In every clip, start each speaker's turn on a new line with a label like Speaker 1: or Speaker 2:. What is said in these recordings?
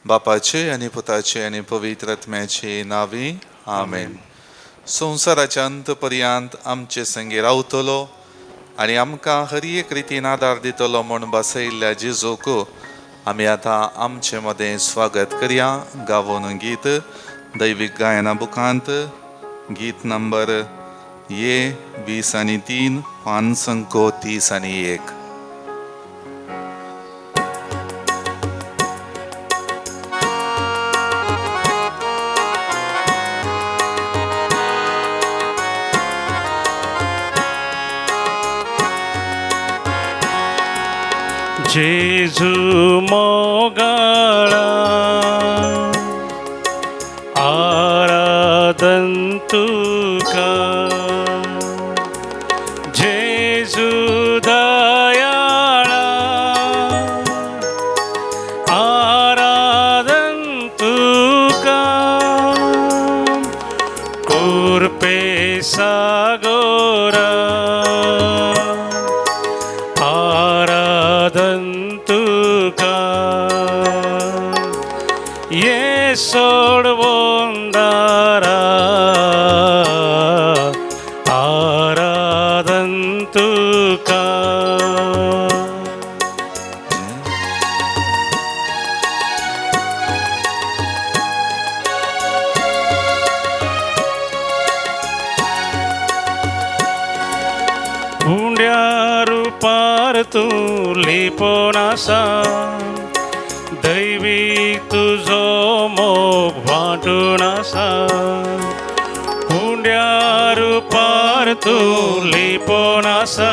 Speaker 1: बापाचे आनी पुताचे आनी पवित्र आत्म्याचे नांवी आमेन. संवसाराच्या अंत पर्यंत आमचे संगी रावतलो आनी आमकां हर एक रितीन आदार दितलो म्हूण बसयल्ल्या जेजूक आमी आतां आमचे मदें स्वागत करया. गावोन गीत दैवीक गायना बुकांत गीत नंबर ये 20 आनी 3 पान 30 आनी 1.
Speaker 2: जेजू मोगाळा आराधन तुका, जेजू दयाळा आराधन तुका, कृपे सागोरा आराधन तुका, ये सोडवून दारा आराधन तुका. उंड्या रुपार तूं लिपोवन आसा, दैवी तुजो मोग वांटून आसा. उंड्या रुपार तूं लिपोवन आसा,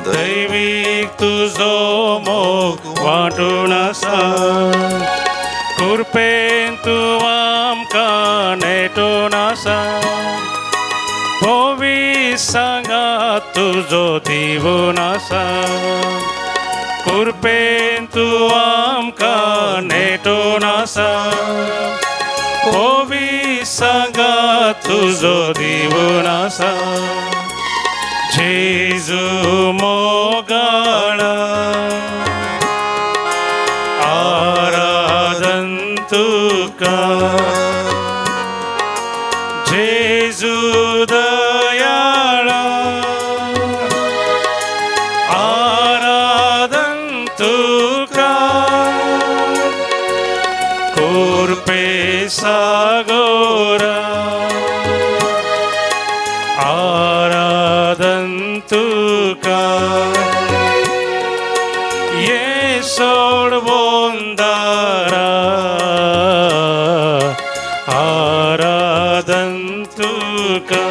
Speaker 2: दैवी तुजो मोग वांटून आसा. कृपेन तूं आमकां नेटून आसा, पवी सांगा तुजो दिवन आसा. कृपेन तूं आमकां नेटून आसा, पवी सांगा तुजो दिवन आसा. जेजू मोगाळा आराधन तुका, जेजू दयाळा आराधन तुका, कृपे सागोरा आराधन तुका, ये सोडवून दारा आराधन तुका.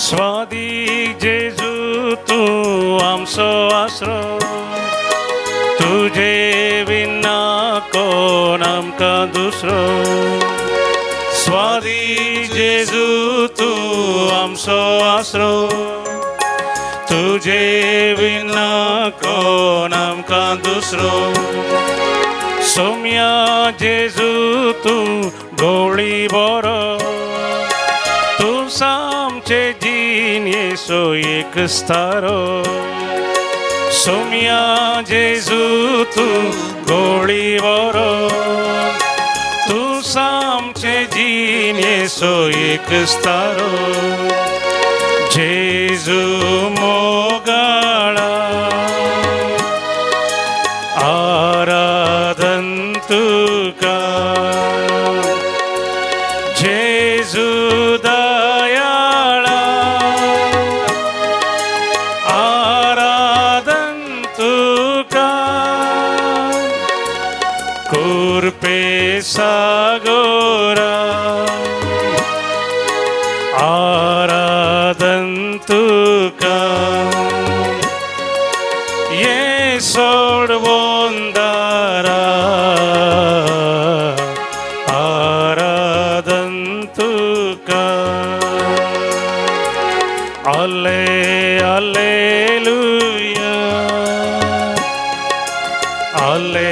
Speaker 2: स्वादी जेजू तूं आमचो आसरो, तुजे विना कोण आमकां दुसरो. स्वादी जेजू तूं आमचो आसरो, तुजे विना कोण आमकां दुसरो. सोम्या जेजू तूं गोळी बरो, तूं आमचे जिणेचो एक स्तारो. सोम्या जेजू तूं गोळी बरो, तूं आमचे जिणेचो एक स्तारो. जेजू मोगाळा आराधन तुका, जेजू दयाळा आराधन तुका, कृपे सागोरा आराधन तुका, ये सोडवून दारा आराधन तुका. आले आलेलुया. आले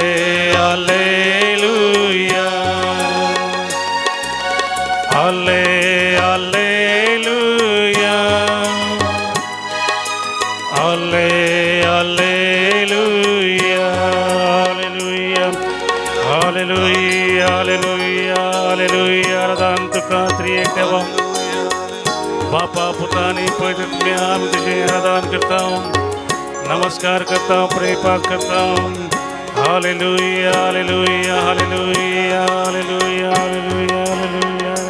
Speaker 2: आलेलुया आले आलेलुया आले आलेलुया hallelujah hallelujah hallelujah hallelujah. आराधन तुका त्रिएक देवा बापा पुतानी पवित्र आत्म्या तुझे आराधन करता हूँ, नमस्कार करता हूँ, प्रेपात करता हूँ। Hallelujah hallelujah hallelujah hallelujah hallelujah hallelujah.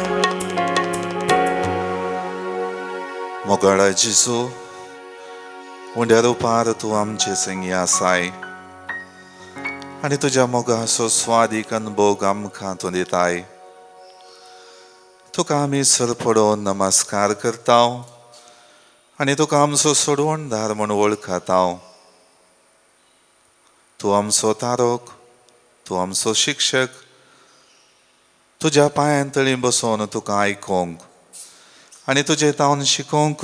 Speaker 1: मोगाळा जेजू, उंड्या रुपार तूं आमचे संगी आसाय आनी तुज्या मोगाचो स्वादीक अनुभोग आमकां तूं दिताय. तुका आमी सरपडोवन नमस्कार करता आनी तुका आमचो सोडवणदार म्हूण वळखता. तूं आमचो तारक, तूं आमचो शिक्षक. तुज्या पांयां तळी बसोवन तुका आयकोंक आनी तुजे तावन शिकोवंक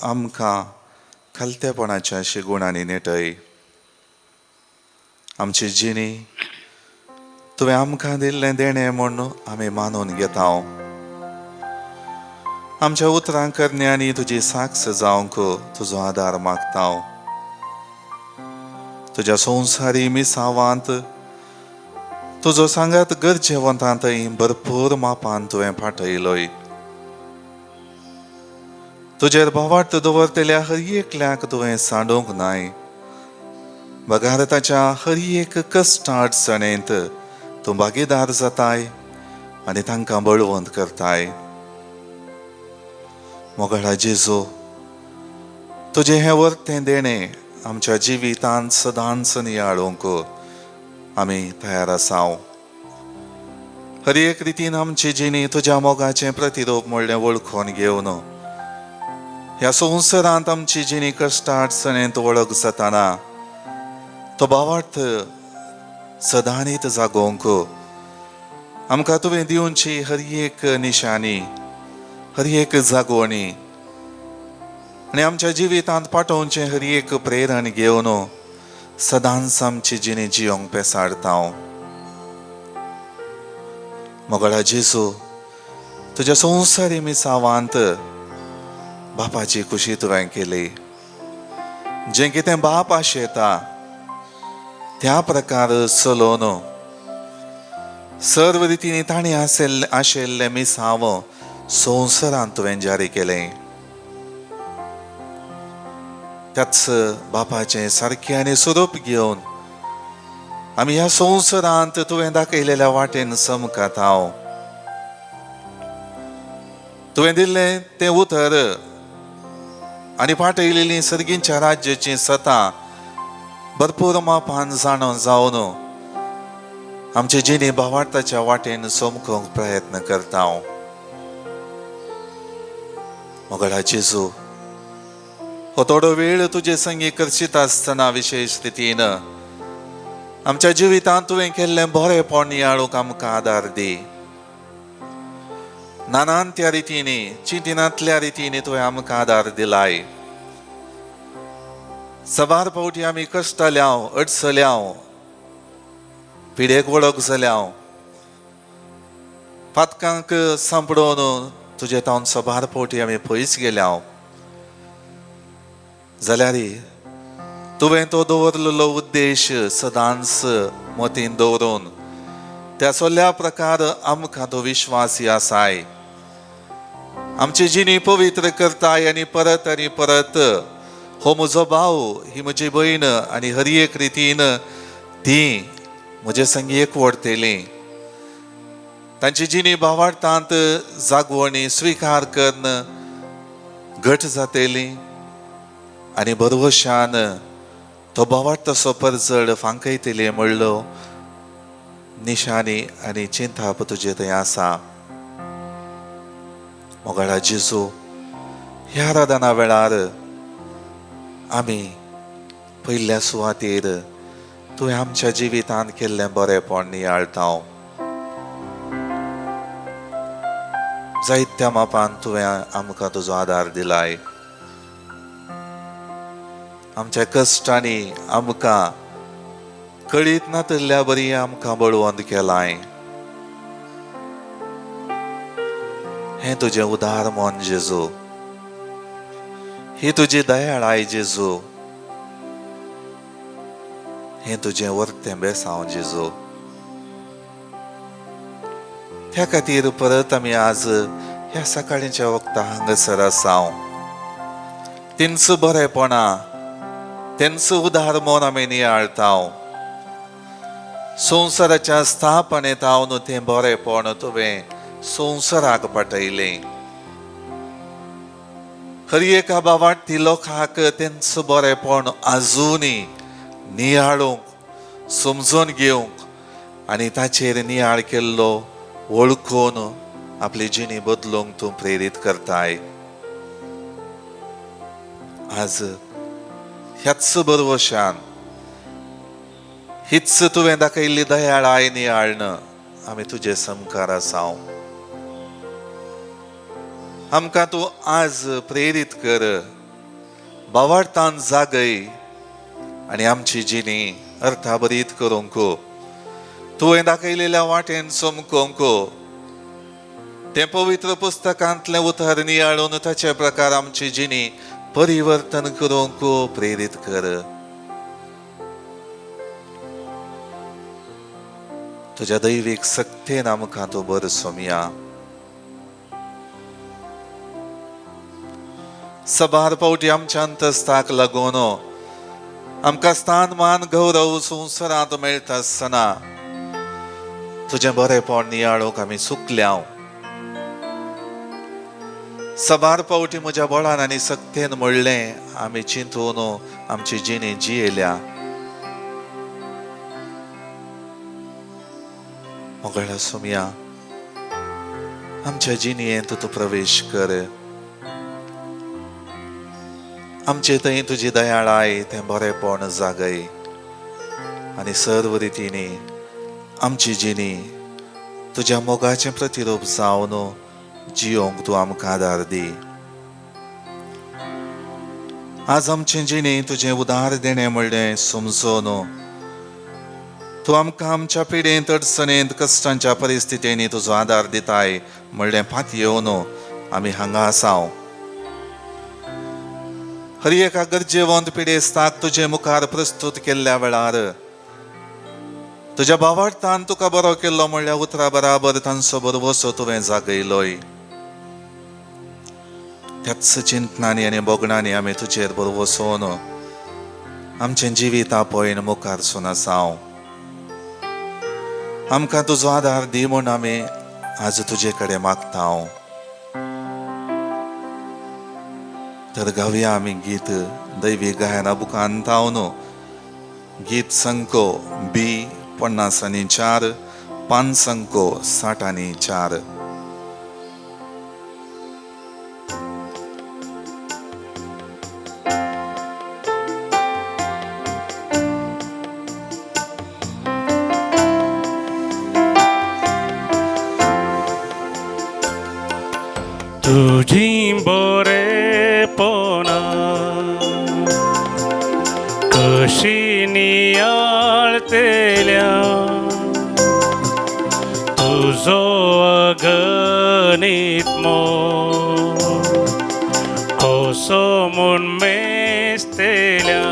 Speaker 1: आमकां खालतेपणाच्या शिगुणांनी नेटय. आमची जिणी तुवें आमकां दिल्लें देणें म्हूण आमी मानून घेता. आमच्या उतरां करण्यांनी तुजी साक्ष जावंक तुजो आदार मागता. तुज्या संवसारी मिसावांत तुजो सांगात गरजेवंतांतय भरपूर मापान तुवें पाठयलोय. तुजेर भावार्थ दवरतल्या हर एकल्याक तुवें सांडूंक नाय, बगार ताच्या हर एक कश्ट अडचणेंत तूं भागीदार जाताय आनी तांकां बळवंत करताय. मोगाळा जेजू, तुजें हें वर्तें देणें आमच्या जिवितांत सदांच नियाळूंक आमी तयार आसा. हर एक रितीन आमची जिणी तुज्या मोगाचें प्रतिरूप म्हणलें वळखून घेवन ह्या संवसारांत आमची जिणी कश्ट अडचणेंत वळख जाताना तो भावार्थ सदांनीत जागोवंक आमकां तुवें दिवची हर एक निशाणी, हर एक जागवणी आनी आमच्या जिवितांत पाठोवचें हर एक प्रेरण घेवन सदांच आमची जिणी जियोंक पेसाडता. मोगाळा जेजू, तुज्या संवसारी मिसावांत बापाची खुशी तुवें केली. जें कितें बाप आशेता त्या प्रकार चलोवन सर्व रितींनी ताणें आशिल्लें मिसांव संवसारांत तुवें जारी केलें. त्याच बापाचें सारकें आनी स्वरूप घेवन आमी ह्या संवसारांत तुवें दाखयलेल्या वाटेन चमकता. हांव तुवें दिल्लें तें उतर आनी पाठयलेलीं सर्गींच्या राज्याचीं सतां भरपूर मापान जाणून जावन आमचे जिणे भावार्थाच्या वाटेन चमकोवंक प्रयत्न करता. हांव मोगाळा जेजू, हो थोडो वेळ तुजे संगी करशीत आसतना विशेश रितीन आमच्या जिवितांत तुवें केल्लें बरेंपण नियाळूंक आमकां आदार दी. नानान त्या रितींनी, चिंतिनांतल्या रितींनी तुवें आमकां आदार दिलाय. सबार फावटी आमी कश्टल्याव, अडचल्याव, पिडेक वळख जाल्याव, पातकांक सांपडोवन तुजे तावन सबार फावटी आमी पयस गेल्याव. जाल्यार तुवें तो दवरलेलो उद्देश सदांच मतीन दवरून त्या सगळ्या प्रकार आमकां तो विश्वासी आसाय. आमची जिणी पवित्र करताय आनी परत आनी परत हो म्हजो भाव, ही म्हजी भयण आनी हर एक रितीन ती म्हजे संगी एकवटतली. तांची जिणी भावार्थांत जागवणी स्विकार करून घट जातली आनी भरवशान तो भावार्थाचो परजळ फांकयतली म्हणलो निशानी आनी चिंताप तुजे थंय आसा. मोगाळा जेजू, ह्या आराधना वेळार आमी पयल्या सुवातेर तुवें आमच्या जिवितांत केल्लें बरेंपण नियाळता. जायत्या मापान तुवें आमकां तुजो आदार दिलाय. आमच्या कश्टांनी आमकां कळीत नातल्या बरी आमकां बळवंत केलाय. हें तुजें उदार मन जेजू, ही तुजी दयाळाय जेजू, हें तुजें वर्तें बेसांव जेजू. त्या खातीर परत आमी आज ह्या सकाळीच्या वखता हांगासर आसाव. तेंच बरेपणा, तेंच उदार मन आमी नियाळताव. संवसाराच्या स्थापनेंत हांव तें बरेपण तुवें संवसाराक पाठयलें. हर एका बावाटी लोकांक तेंच बरेपण आजुनूय नियाळूंक, समजून घेवंक आनी ताचेर नियाळ केल्लो वळखून आपली जिणी बदलूंक तूं प्रेरीत करताय. आज ह्याच बरवशान हीच तुवें दाखयल्ली दयाळाय नियाळण आमी तुजे समकार आसाव. आमकां तूं आज प्रेरीत कर, बावार्थान जागय आनी आमची जिणी अर्थाभरीत करूंक, तुवें दाखयलेल्या वाटेन चमकोवंक, तें पवित्र पुस्तकांतलें उतर नियाळून ताचे प्रकार आमची जिणी परिवर्तन करूंक प्रेरीत कर. तुज्या दैवीक सक्तेन आमकां तूं बर सोमया. सबार पावटी आमच्या अंतस्ताक लागून आमकां स्थान मान गौरव संवसारांत मेळटा आसतना तुजें बरेपण नियाळूंक आमी चुकल्या. सबार पावटी म्हज्या बळान आनी सक्तेन म्हणलें आमी चिंतून आमची जिणी जियेल्या. मोगळा सोमया, आमच्या जिणेंत तूं प्रवेश कर. आमचे थंय तुजी दयाळाय तें बरेपण जागय आनी सर्व रितींनी आमची जिणी तुज्या मोगाचें प्रतिरूप जावन जियोंक तूं आमकां आदार दी. आज आमचें जिणें तुजें उदार देणें म्हणलें समजून तूं आमकां आमच्या पिडेंत, अडचणेंत, कश्टांच्या परिस्थितींनी तुजो आदार दिताय म्हणलें पातयेवन आमी हांगा आसाव. हर एका गरजेवंत पिडेस्ताक तुजे मुखार प्रस्तुत केल्ल्या वेळार तुज्या भावार्थान तुका बरो केल्लो म्हणल्या उतरा बराबर तांचो भरवसो तुवें जागयलोय. त्याच चिंतनांनी आनी भोगणांनी आमी तुजेर भरवसोन आमचें जिवीत आपयन मुखार सून आसाव. आमकां तुजो आदार दी म्हूण आमी आज तुजे कडेन मागता. तर गावया आमी गीत दैवी गायना बुकान तावन गीत संको बी 54, 5 संको 64.
Speaker 2: तुझी बरेपणा कशी नियाळतेल्या, तुजो अगणीत मोग कसो म्हूण मेजतेल्या,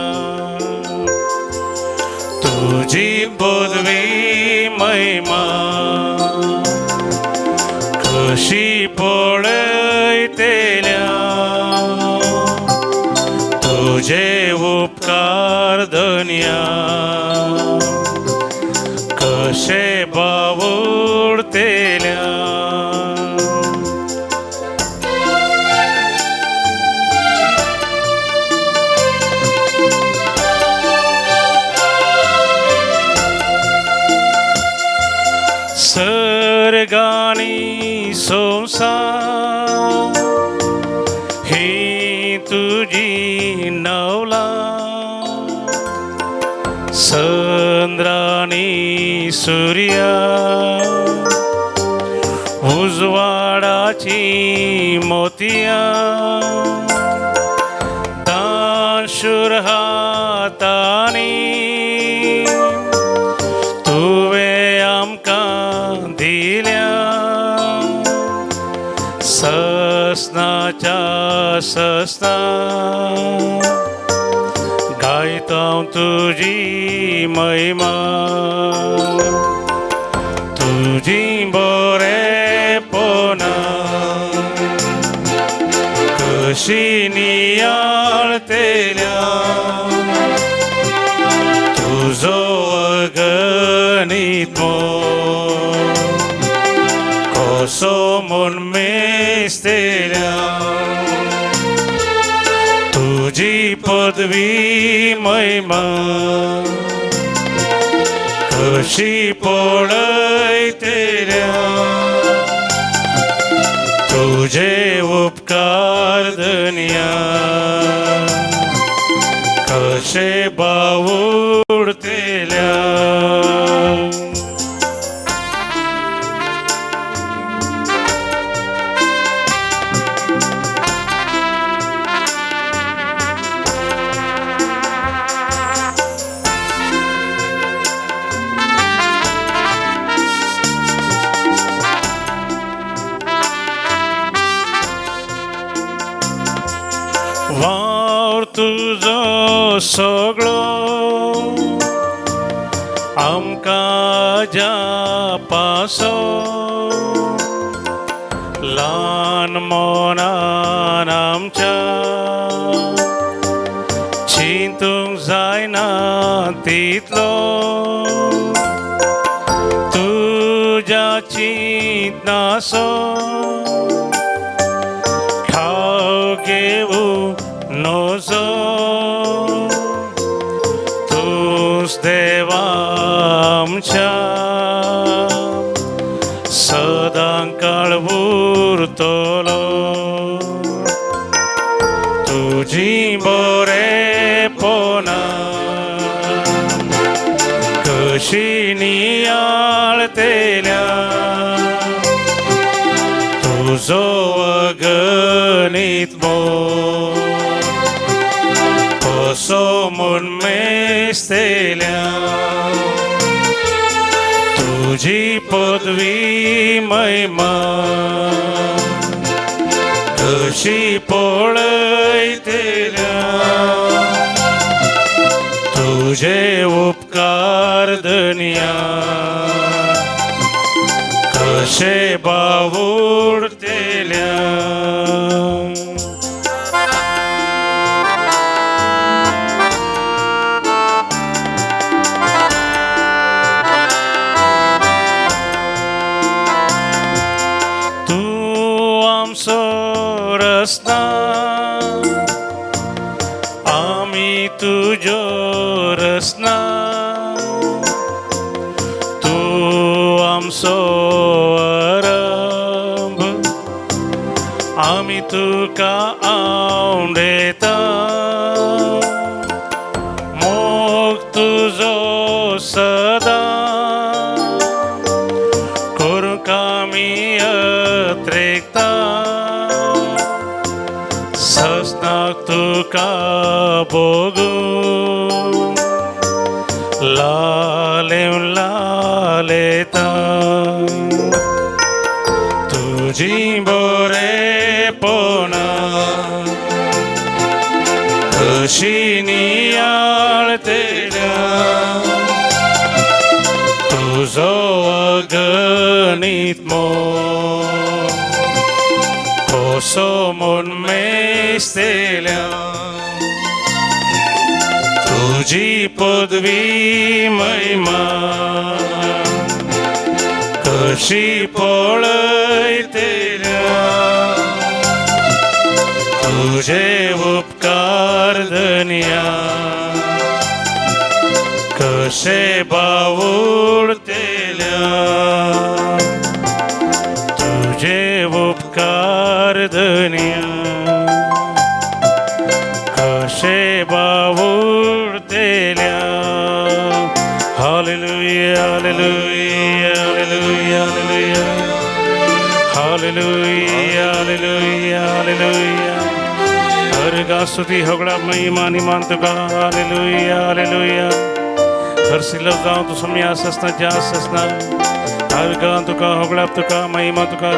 Speaker 2: तुजी पदवी महिमा कशी पळयतेल्या, तुजे उपकार धनया कशे बावुडतेल्या. सर्गानी संसार ही तुजी नवला, चंद्रानी सूर्या उजवाडाची मोतिया, दानशूर हातानी सस्ना गायता तुजी महिमा तुजी बरेपणा कशी नियाळतेल्या तुजो अगणित मोग कसो म्हूण मेजतेल्या तुजी पदवी महिमा कशी पळयतेल्या तुजे उपकार धनया कशे बावुडतेल्या. वावर तुजो सगळो आमकां जापासो ल्हान मनान आमच्या चिंतूंक जायना तितलो तुज्या चिंतनासो ठाव घेवूं नजो तूंच देवा आमच्या सदां काळ उरतलो तुजी बरेपणा कशी नियाळतेल्या तुजो अगणित मोग कसो म्हूण मेजतेल्या तुजी पदवी महिमा कशी पळयतेल्या तुजे उपकार धनया कशे बावुडतेल्या. तूं आमचो रस्ता आमी तुजो रसना तूं आमचो आरंभ आमी तुका आवडेता मोग तुजो सदां करूंक आमी अत्रेकता ससनाक तुका भोगूं लालेव लालेता तुजी बरेपणा कशी नियाळतेल्या तुजो अगणित मोग कसो म्हूण मेजतेल्या तुजी पदवी महिमा कशी पळयतेल्या तुजे उपकार धनया कशे बावुडतेल्या तुजे उपकार धनया कशे बावुडतेल्या. Hallelujah, hallelujah, hallelujah, hallelujah, hallelujah, hallelujah, hallelujah. हर गा स्तुति होगड़ा महिमा निमान तुका. Hallelujah, hallelujah. हर सिलव जावं तूं सम्या ससना जा ससना हर गा तुका होगड़ा तुका महिमा तुका.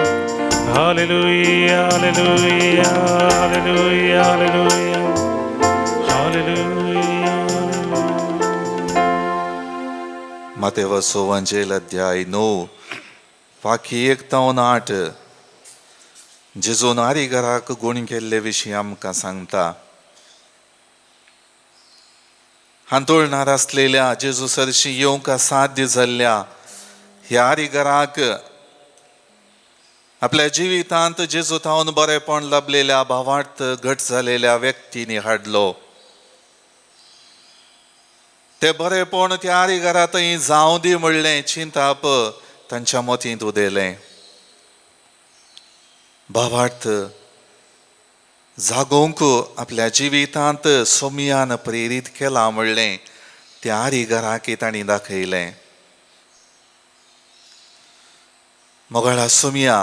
Speaker 2: Hallelujah, hallelujah, hallelujah, hallelujah, hallelujah.
Speaker 1: Matthew सुवांजेल अध्याय 9 वाक्य 1 तावन 8 जेजून आरिगराक गूण केल्ले विशीं आमकां सांगता. हांतुळणार आसलेल्या जेजू सरशी येवंक असाध्य जाल्ल्या ह्या आरिगराक आपल्या जिवितांत जेजू थावन बरेपण लाभलेल्या भावार्थ घट जालेल्या व्यक्तींनी हाडलो. ते बरेपण त्या आरिगरांतय जावं दी म्हणलें चिंताप तांच्या मतींत उदेलें. भावार्थ जागोवंक आपल्या जिवितांत सोमयान प्रेरीत केला म्हणलें त्या आरिगराक तांणी दाखयलें. मोगाळा सोमया,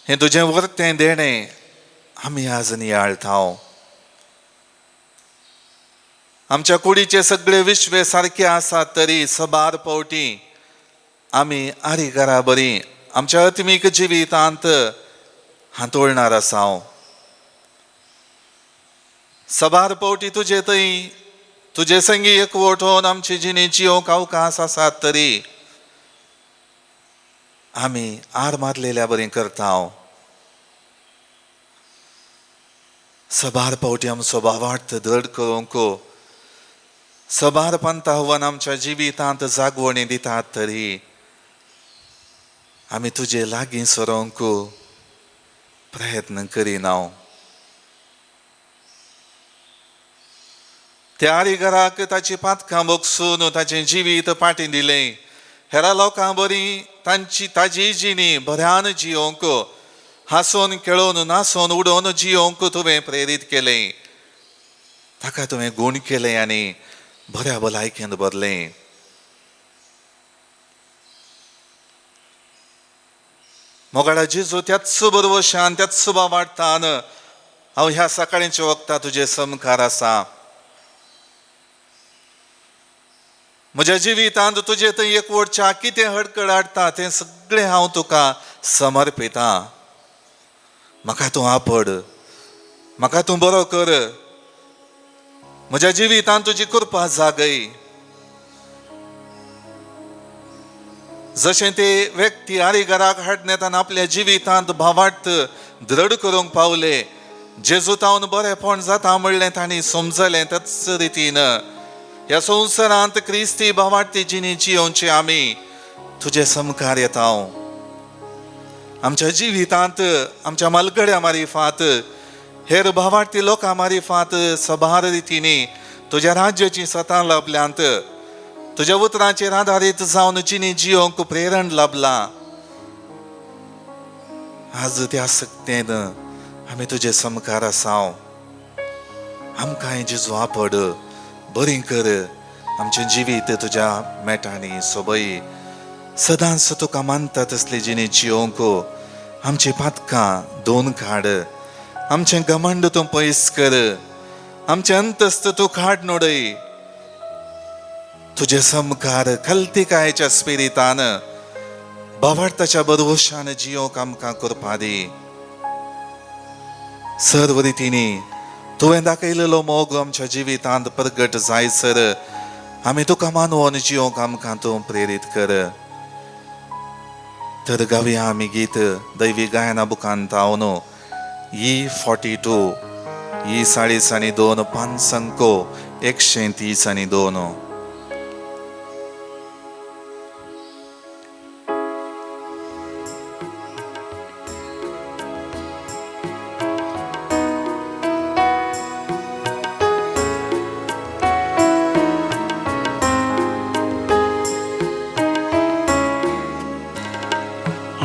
Speaker 1: हें तुजें वर्तें देणें आमी आज नियाळता. आमच्या कुडीचे सगळे विश्वे सारके आसात तरी सबार पावटी आमी आरिगरा बरी आमच्या आत्मीक जिवितांत हांतोळणार आसा. सबार पावटी तुजे थंय तुजे संगी एकवट होवन आमची जिणी जियोंक अवकाश आसात तरी आमी आर मारलेल्या बरी करता. सबार पावटी आमचो भावार्थ दृढ करूंक सबार पंतावन आमच्या जिवितांत जागवणी दितात तरी आमी तुजे लागीं सरोंक प्रयत्न करिना. त्या आरिगराक ताची पातकां भोगसून ताचें जिवीत फाटीं दिलें. हेरा लोकां बरी तांची ताजी जिणी बऱ्यान जियोंक हांसून खेळोवन नासून उडोवन जियोंक तुवें प्रेरीत केलें. ताका तुवें गूण केलें आनी बऱ्या भलायकेंत भरलें. मोगाळा जेजू, त्याच बरवशान त्याच भावार्थान हांव ह्या सकाळींच्या वखता तुजे समकार आसा. म्हज्या जिवितांत तुजे थंय एकवटच्या कितें हडकड हाडटा तें सगळें हांव तुका समर्पितां. म्हाका तूं आपड, म्हाका तूं बरो कर, म्हज्या जिवितांत तुजी कृपा जागय. जशें ते व्यक्ती आरिगराक हाडनेतान आपल्या जिवितांत भावार्थ दृढ करूंक पावले, जेजू तावन बरेपण जाता म्हणलें तांणी समजलें, त्याच रितीन ह्या संवसारांत क्रिस्ती भावार्थी जिणी जियोवची आमी तुजे समकार येता. आमच्या जिवितांत आमच्या मालगड्या मारिफात हेर भावार्थी लोकां मारिफात सबार रितींनी तुज्या राज्याची सतां लाभल्यांत, तुज्या उतरांचेर आदारीत जावन जिणी जियोवंक प्रेरण लाभलां. आज त्या सक्तेन आमी तुजे समकार आसा. आमकां जेजू आपड, बरी कर, आमचें जिवीत तुज्या मेटांनी सोबय. सदांच तुका मानता तसली जिणी जियोवंक आमची पातकां दोन काड, आमचें घमंड तूं पयस कर, आमचें अंतस्त तूं काड नोडय. तुजे समकार खलतिकायेच्या स्पिरितान भावार्थाच्या बरवशान जियोवंक आमकां करपा दी. सर्व रितींनी तुवें दाखयलेलो मोग आमच्या जिवितांत प्रगट जायसर आमी तुका मानवोन जियोवंक आमकां तूं प्रेरीत कर. तर गावया आमी गीत दैवी गायना बुकांत तावन E42 E 42 5 132.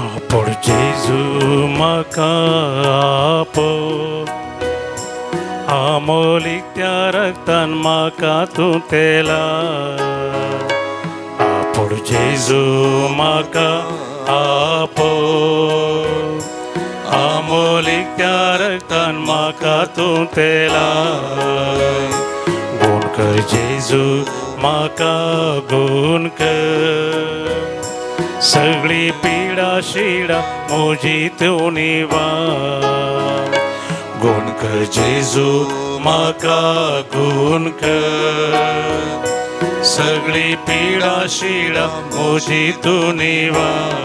Speaker 2: आपड जेजू म्हाका आपो, आमोलीक त्या रक्तान म्हाका तूं तेला. आपड जेजू म्हाका आपो, आमोलीक त्या रक्तान म्हाका तूं तेला. गुण कर जेजू म्हाका गुण कर, सगळी पिडा शिडा म्हजी तूं निवार. गुण कर जेजू म्हाका गुण कर, सगळी पिडा शिडा म्हजी तूं निवार.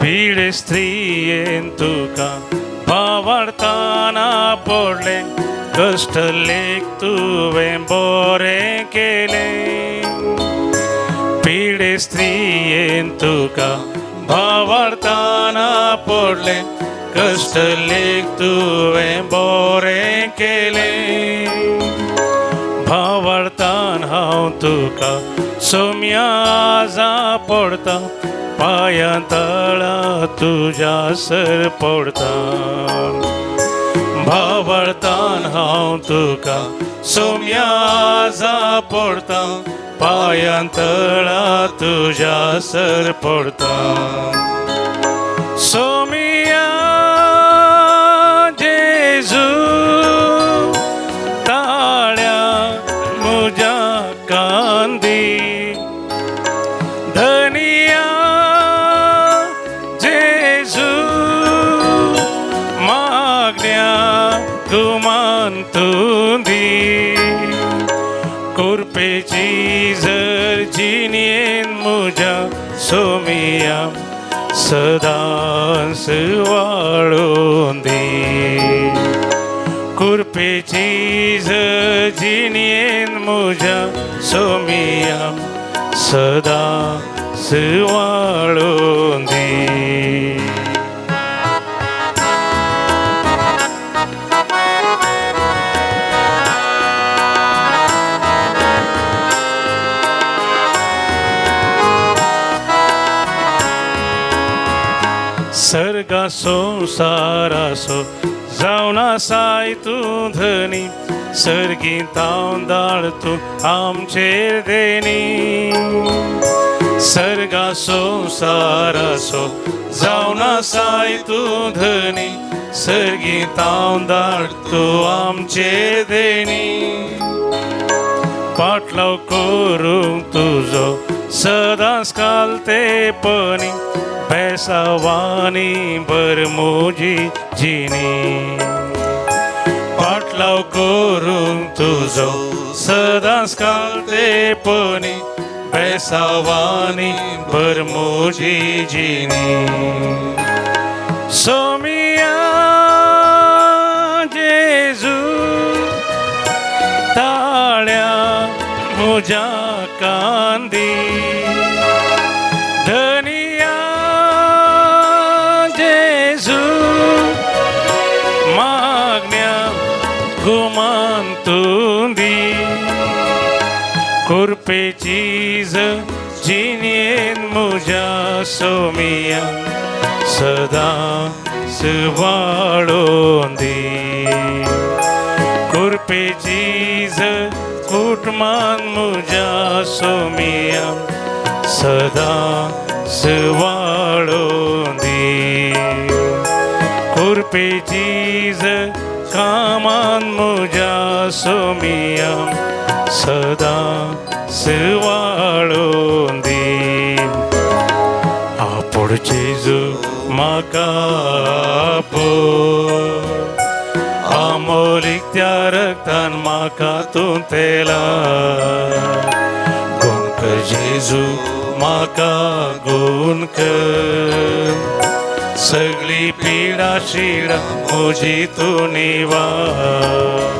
Speaker 2: पिडे स्त्रियेन तुका भावार्थाना पडलें, कश्ट लेख तुवें बरें केलें. पिडे स्त्रियेन तुका भावार्थाना पडलें, कश्ट लेख तुवें बरें केलें. भावार्थान हांव तुका सोम्या पडता, पांयां तळा तुज्या सर पडता. भावार्थान हांव तुका सोम्या पडता, पांयां तळा तुज्या सर पडता. सोमिया जेजू ताळ्या म्हज्या कांदी, धनिया जेजू मागण्या गुमान तूं दी. कुरपेची जर जिणेन म्हज्या सोमिया सदांच वाळून दी. कुरपेची जर जिणेन म्हज्या सोमिया सदांच वाळून दी. सर्गा संसारासो जावन आसाय तूं धनी, सर्गीं तावन धाड तूं आमचेर देणी. सर्गा संसारासो जावन आसाय तूं धनी, सर्गीं तावन धाड तूं आमचेर देणी. पाटलाव करूंक तुजो सदांच कालतेपणी, बेसावानी भर म्हजी जिणी. पाटलाव करूंक तुजो सदांच कालतेपणी, बेसावानी भर म्हजी जिणी. सोमिया जेजू ताळ्या म्हज्या कांदी, धनिया जेजू मागण्या गुमान तूं दी. कुरपेची जिणेन म्हज्या सोमिया सदांच वाळून दी. कुरपेची कुटमान म्हज्या सोमिया सदांच वाळून दी. कुरपेची कामान म्हज्या सोमिया सदांच वाळून दी. आपोड जेजू म्हाका आपोड, आमोलीक त्या रक्तान म्हाका तूं तेला. गुण कर जेजू म्हाका गुण कर, सगळी पिडा शिडा म्हजी तूं निवार.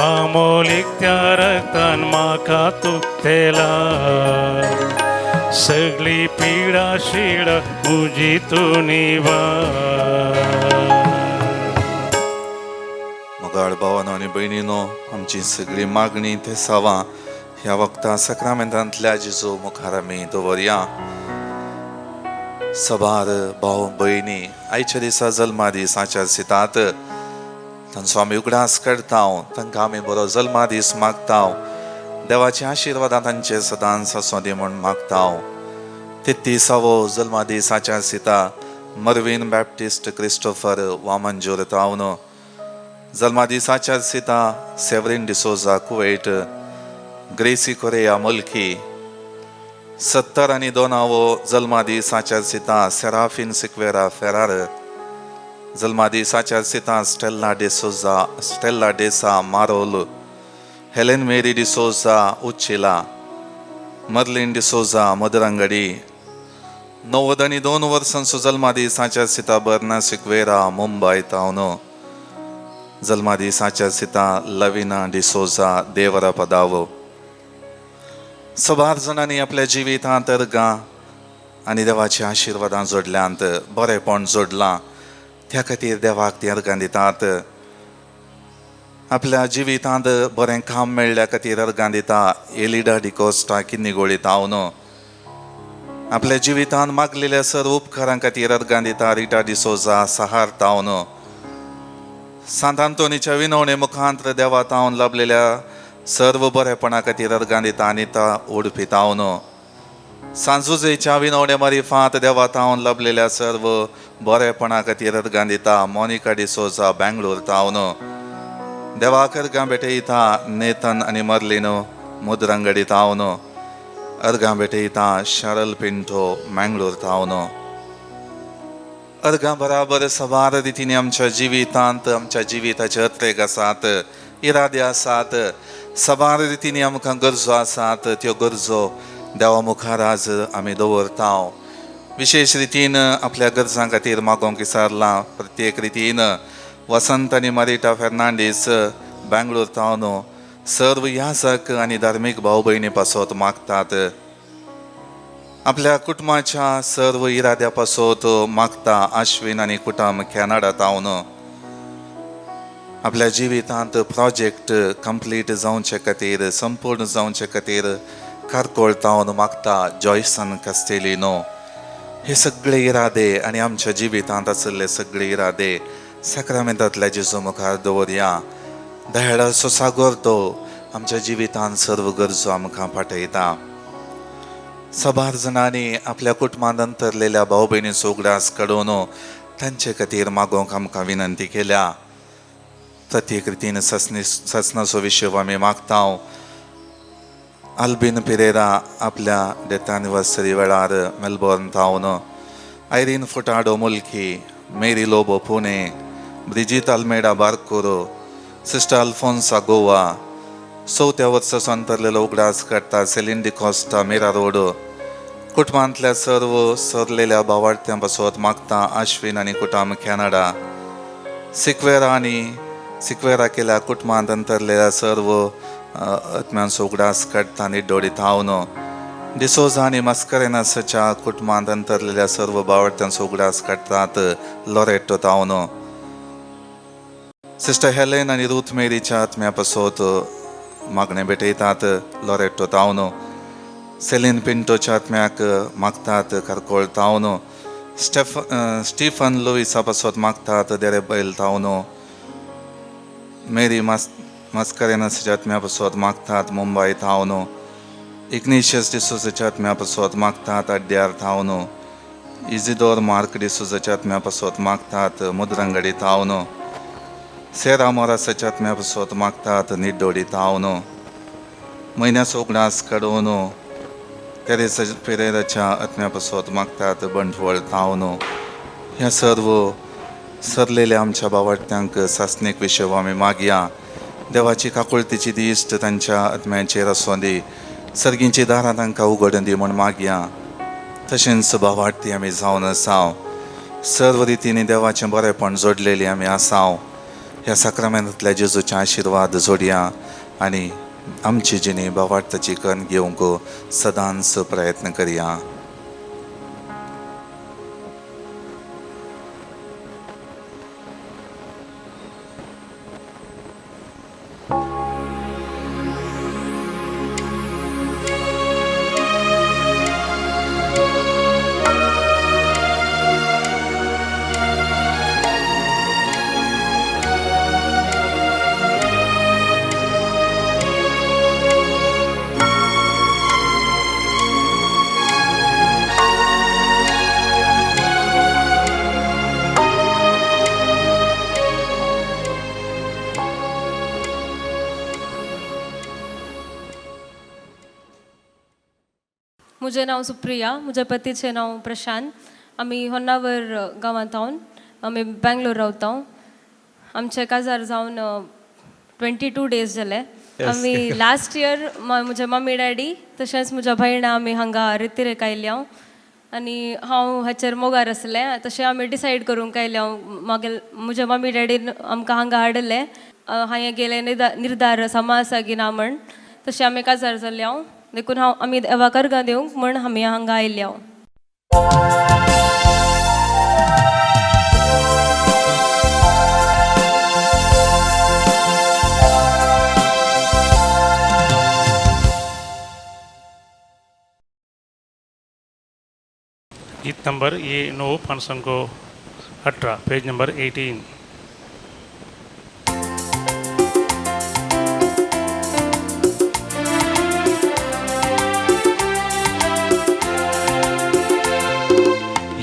Speaker 2: आमोलीक त्या रक्तान म्हाका तूं तेला, सगळी पिडा शिडा म्हजी तूं निवार.
Speaker 1: मोगाळ भावानो आनी भयणीनो, आमची सगळी मागणी ते सावां ह्या वखदां साक्रामेंतांतल्या जेजू मुखार आमी दवरया. सबार भाव भयणी आयच्या दिसा जल्मादीस आचरितात, तांचो आमी उगडास करता, तांकां आमी बरो जल्मादीस मागता, देवाच्या आशिर्वादां तांचे सदांच आसूं दी म्हूण मागता. तेत्तीसावो जल्मादीस आचारसिता मर्विन बॅप्टिस्ट क्रिस्टोफर वामनजोर तावन. जल्मादीस आचारसिता Severin D'Souza Kuwait, Gracy Correa Mulki. 72 आनी 2आवो जल्मादीस आचारसिता सेराफिन सिक्वेरा फेरार. जल्मादीस आचारसिता Stella D'Souza, Stella D'Sa Marol, Helen Mary D'Souza Uchila, Merlin D'Souza Madarangadi. 92 वर्सांचो जल्मादीस आचारसिता बर्ना सिक्वेरा मुंबय तावन. जल्मादीस आचारसिता लविना डिसोजा देवरा पदावो. सबार जाणांनी आपल्या जिवितांत अर्गां आनी देवाची आशिर्वादां जोडल्यांत, बरेपण जोडलां, त्या खातीर देवाक तीं अर्गां दितात. आपल्या जिवितांत बरें काम मेळ्ळ्या खातीर अर्गां दिता एलिडा डिकोस्टा किन्नीगोळी तावन. आपल्या जिवितांत मागलेल्या सर्व उपकारां खातीर अर्गां दिता रिटा डिसोजा सहार तावन. सांत आंतोनीच्या विनवणे मुखांत देवा तावन लाभलेल्या सर्व बरेपणा खातीर अर्गां दिता अनिता उडपी तावन. सांजुजेच्या विनवणे मारिफात देवा तावन लाभलेल्या सर्व बरेपणा खातीर अर्गां दिता मोनिका डिसोजा बेंगलोर तावन. देवाक अर्गां भेटयता नेतन आनी मर्लिनो मुद्रंगडी तावन. अर्गां भेटयता शरल पिंटो मँगलोर तावन. अर्गां बराबर सबार रितींनी आमच्या जिवितांत आमच्या जिविताचे अत्रेग आसात, इरादे आसात, सबार रितींनी आमकां गरजो आसात, त्यो गरजो देवा मुखार आज आमी दवरता. विशेश रितीन आपल्या गरजां खातीर मागोवंक विसरलां. प्रत्येक रितीन वसंत आनी मारिटा फेर्नांडीस बेंगलोर तावन सर्व याजक आनी धार्मीक भाव भयणी पासत मागतात. आपल्या कुटुंबाच्या सर्व इराद्या पासत मागता आश्विन आनी कुटुंब कॅनडा तावन. आपल्या जिवितांत प्रोजेक्ट कंप्लीट जावचे खातीर, संपूर्ण जावचे खातीर कारकोळ तावन मागता जॉयसन कास्टेलिनो. हे सगळे इरादे आनी आमच्या जिवितांत आशिल्ले सगळे इरादे साक्रामेंतांतल्या जेजू मुखार दवरया. दयाळाचो सागोर तो आमच्या जिवितांत सर्व गरजो आमकां पाठयता. सबार जाणांनी आपल्या कुटुंबांत अंतरलेल्या भाव भयणीचो उगडास काडून तांचे खातीर मागोवंक आमकां विनंती केल्या. प्रत्येक रितीन ससनी ससनाचो विशय आमी मागता. आल्बिन पिरेरा आपल्या डेथ एनिवर्सरी वेळार मेलबोर्न तावन, आयरीन फुटाडो मुल्की, Mary Lobo Pune, Bridget Almeida बारकोर, sister Alphonsa Goa. चवथ्या वर्साचो अंतरलेलो उगडास काडटा सेलीन डिकॉस्टा मेरा रोड. कुटुंबांतल्या सर्व सरलेल्या भावार्थ्यां पासत मागता आश्विन आनी कुटुंब कॅनडा. सिक्वेरा आनी सिक्वेरा केल्या कुटुंबांत अंतरलेल्या सर्व आत्म्यांचो उगडास काडटा आनी डोडी थावन. डिसोजा आनी मस्करेनासाच्या कुटुंबांत अंतरलेल्या सर्व भावार्थ्यांचो उगडास काडटात लोरेटो तावन. सिस्टर हेलेन आनी रूथ मेरीच्या आत्म्या पासत मागणें भेटयतात लोरेटो तावन. सेलीन पिंटोच्या आत्म्याक मागतात कारकोळ तावन. स्टीफन लुईसा पासत मागतात देरे बैल तावन. मेरी मास्करेनासाच्या आत्म्या पासत मागतात मुंबय थावन. इग्निशियस डिसोजाच्या आत्म्या पासत मागतात अड्ड्यार थावन. इजिदोर मार्क डिसोजाच्या आत्म्या पासत मागतात मुद्रंगडी थावन. सेरा मोरासाच्या आत्म्या पासत मागतात निड्डोडी थावन. म्हयन्याचो उगडास काडून तेरेसा पेरेराच्या आत्म्या पासत मागतात बंटवळ थावन. ह्या सर्व सरलेल्या आमच्या बावडत्यांक सासणीक विशय आमी मागया. देवाची काकुळतीची दिश्ट तांच्या आत्म्याचेर आसूं दी, सर्गींची दारां तांकां उगडून दी म्हूण मागया. तशेंच भावार्थी आमी जावन आसाव, सर्व रितींनी देवाचें बरेपण जोडलेली आमी आसाव. ह्या साक्रामेंतांतल्या जेजूचे आशिर्वाद जोडया आनी आमची जिणी भावार्थाची कण घेवंक सदांच प्रयत्न करया.
Speaker 3: म्हजें नांव सुप्रिया, म्हज्या पतीचें नांव प्रशांत. आमी होन्नावर गांवांत हांव, आमी बँगलोर रावता. आमचें काजार जावन 22 डेज जाले. आमी लास्ट इयर म्हज्या मम्मी डॅडी तशेंच म्हज्या भयणां आमी हांगा रितीरेक आयिल्ली हांव आनी हांव हाचेर मोगार आसलें. तशें आमी डिसायड करूंक आयलें हांव. मागीर म्हज्या मम्मी डॅडीन आमकां हांगा हाडलें. हांवें गेलें निर्धार समा आसा की ना म्हण, तशें आमी काजार जाल्ले हांव. देखून हांव आमी देवा कर्गां दिवंक म्हण आमी हांगा आयिल्ले हांव.
Speaker 2: गीत नंबर ये 9 518, पेज नंबर 18.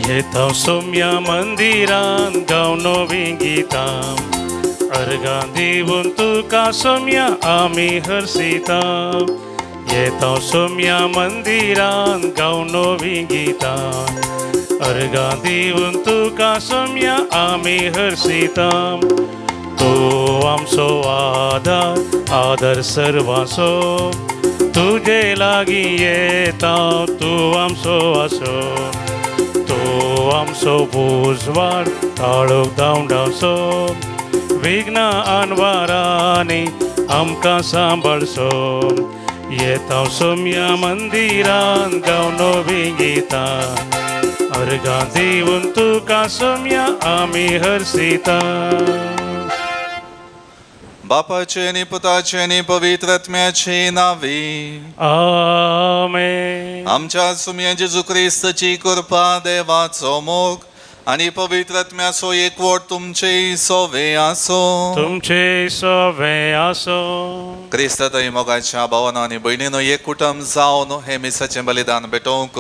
Speaker 2: येता सोम्या मंदिरान गावन नवीं गितां, अर्गां दिवन तुका सोम्या आमी हर्षिता. येता सोम्या मंदिरान गावन नवीं गितां, अर्गां दिवन तुका सोम्या आमी हर्षिता. तो आमचो आदार, आदर सर्वांचो, तुजे लागीं येता तूं आमचो आसो. तो आमचो उजवाड काळोख धांवडावचो, विघ्न अनवारांनी आमकां सांबाळचो. येता सोम्या मंदिरान गावन नवीं गितां, अर्गां दिवन तुका सोम्या आमी हर्षिता.
Speaker 1: बापाचे आनी पुताचे आनी पवित्र आत्म्याचे नावे.
Speaker 2: आमेन.
Speaker 1: आमच्या सुम्या जेजू क्रिस्ताची कृपा, देवाचो मोग आनी पवित्र आत्म्याचो एकवट तुमचे सोवे आसो.
Speaker 2: तुमचे सोवे आसो.
Speaker 1: क्रिस्तातय मोगाच्या भावानो आनी भयणीनो, एक कुटुंब जावन हे मिसाचें बलिदान भेटोवंक